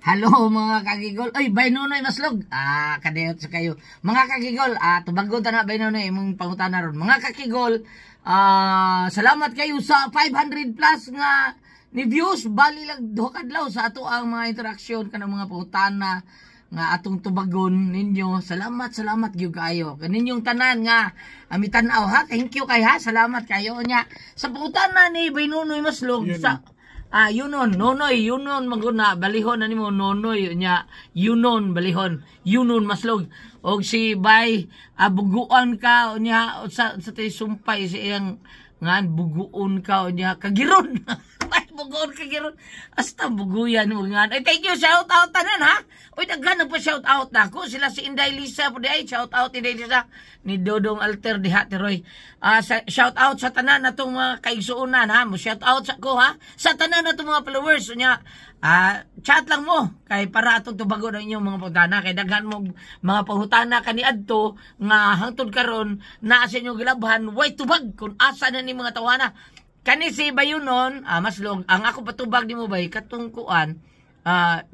Hello, mga kakigol. Oy, bay Nonoy Maslog. Ah, kadayot sa kayo. Mga kakigol, tubagon ta na, bay Nonoy, imong pangutana ron. Mga kakigol, salamat kayo sa 500 plus nga ni views bali lang duha ka adlaw sa ato ang mga interaksyon kanang mga pangutana nga atong tubagon ninyo. Salamat, salamat gyud kaayo. Kaninyong tanan nga ami tan-aw ha. Thank you kay ha. Salamat kayo nya. Sa pangutana ni Bay Nonoy Maslog Yun. Sa yunon, Nonoy, yunon maguna, balihon na nimo Nonoy nya, yunon balihon, yunon Maslog. Og si Bay buguan ka nya sa tay sumpay si iyang ngan buguon ka nya kagiron. Bay, buguon kagiron. Hasta buguyan mo ngan. Ay, thank you, shout out tanan ha. Uy, daghan na po shout out na ako. Sila si Inday Lisa po di ay, shout out Inday Lisa ni Dodong Alter diha tiroy. Shout out sa tanan natong mga kaigsuonan ha. Mo shout out sa ko ha. Sa tanan natong mga followers nya. Chat lang mo kay para atong tubagon ang inyong mga pangutana kay daghan mo mga pangutana kaniadto nga hangtod karon naa sa inyong gilabhan way tubag kung asa na ni mga tawana. Kani si Bayunon, Maslog, ang ako patubag nimo bay katong kuan,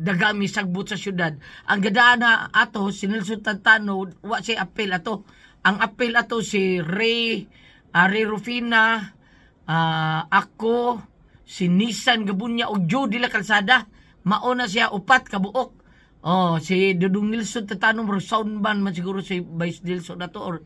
dagami sagbot sa syudad. Ang gadana ato si Nelson Tantano, wa si apel ato. Ang apel ato si Ray, Ray Rufina, ako, si Nissan Gabunya og Joe de la Calzada. Mao na siya, upat ka buok. Oh, si Dudong Nilsson Tantano mo sound man man siguro si Vice Nilsson ato or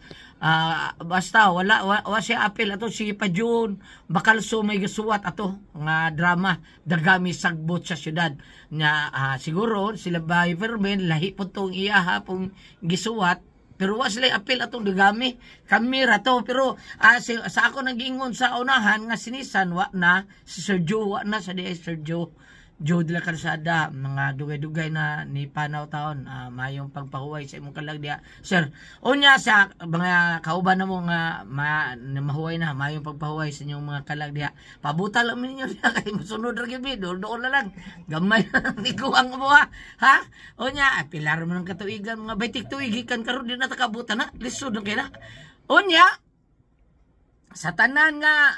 basta wala wa siya apel ato. Si Pajon Bakalso may gasuwat ato nga drama dagami sagbot sa syudad nga siguro sila Bay Fermin lahi po tong iya pong gisuwat pero wa sila apel atong dagami kami ra to. Pero sa ako nag-ingon sa unahan nga sinisan wa na si Sir Joe, wa na sa di Sir Joe Joe de la Calzada, mga dugay-dugay na ni panaw taon, mayong pagpahuway sa imong kalag diha, sir. Unya sa mga kauban na mo nga na mahuway na, mayong pagpahuway sa inyong mga kalag diha. Pabuta lang ninyo diha kay mosunod ra gyud mi, doon na lang. Gamay na ni kuwang mo ha. Ha? Unya, pilar mo ng katuigan mga baitik tuig gikan karon di na ta kabuta na, lisod na kay na. Unya, sa tanan nga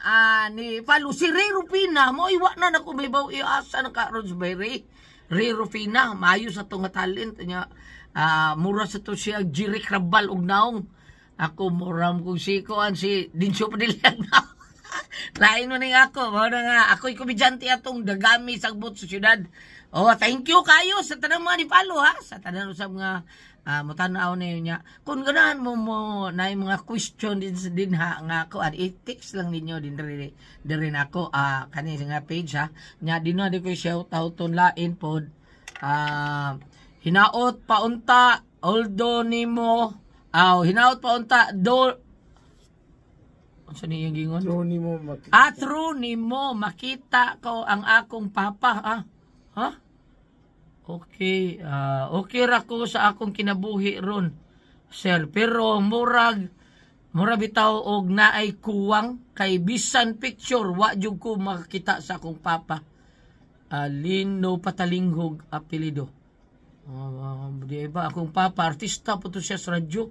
ni follow si Ray Rufina mo iwa na nako may baw iasa na karon si Bay Ray Ray Rufina, maayo sa to nga talent niya, mura sa to siya Jerry Crabal og naong ako mura mo kung si kuan si Dinso Padilla na lain mo ning ako mao na nga ako'y komedyante atong dagami sagbot sa syudad. Oh, thank you kayo sa tanang mga ni follow ha, sa tanan sa mga mutanaw na niya. Kung ganahan mo mo na yung mga question din din ha nga ko i-text lang ninyo din diri diri nako kani nga page ha. Nya din na di ko shout out ton lain pod. Hinaot paunta although nimo aw hinaot paunta do unsa niyang gingon? True nimo makita. Ah, through nimo makita ko ang akong papa. Ah. Ha? Okay, okay ra ko sa akong kinabuhi ron, sir. Pero murag bitaw og naay kuwang kay bisan picture wa jud ko makakita sa akong papa. Lino Patalinghog apelido. Di ba akong papa artista po to siya sa radyo.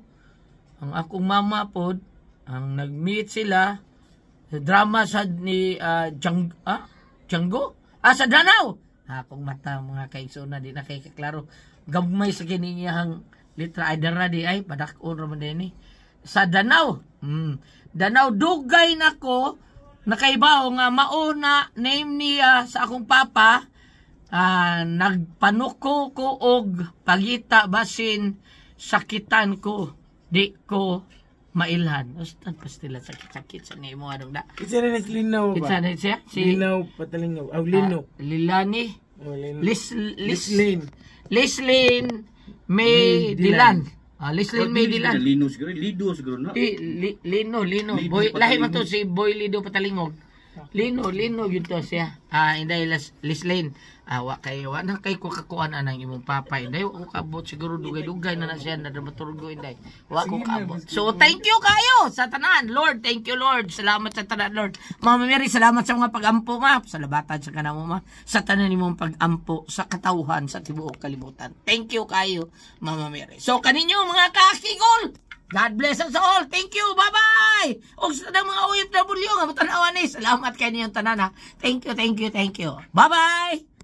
Ang akong mama pod ang nag-meet sila sa drama sa ni Django sa Danau. Akong mata, mga kaigsoon, di na kay klaro, gamay sa kini niyang litra ay dara di ay padak-on ra man din ni sa Danau. Danau dugay nako nakaibaw nga mao na name niya sa akong papa. Nagpanuko ko og pagita basin sakitan ko di ko mailhan. Basta pastila sakit-sakit sa nimo anong da. Isa rin is Linaw ba? Kinsa na siya? Si Linaw Patalingaw. Aw, Lino. Lilani. Oh, Lino. Lis Lis Lislin. Lislin May May Dilan. Lislin May Dilan. Lino siguro, Lido siguro na. Di, Lino, Lino. Lido Boy, lahi man to Patalingog. si Boy Lido Patalingog. Lino, Lino yun to siya. Inday Lislin. Wa kay wa na kay ko kakuan anang imong papa. Inday wa ko kaabot siguro dugay-dugay na na siya na dramaturgo inday. Wa ko kaabot. So thank you kayo sa tanan. Lord, thank you, Lord. Salamat sa tanan, Lord. Mama Mary, salamat sa mga pag-ampo ma. Salamatan sa kanamo ma. Sa tanan nimong pag-ampo sa katawhan sa tibuok kalibutan. Thank you kayo, Mama Mary. So kaninyo mga kakigol, God bless us all. Thank you. Bye-bye. Og sa tanang mga OFW nga mutanawan ni. Salamat kay ninyong tanan ha. Thank you, thank you, thank you. Bye-bye.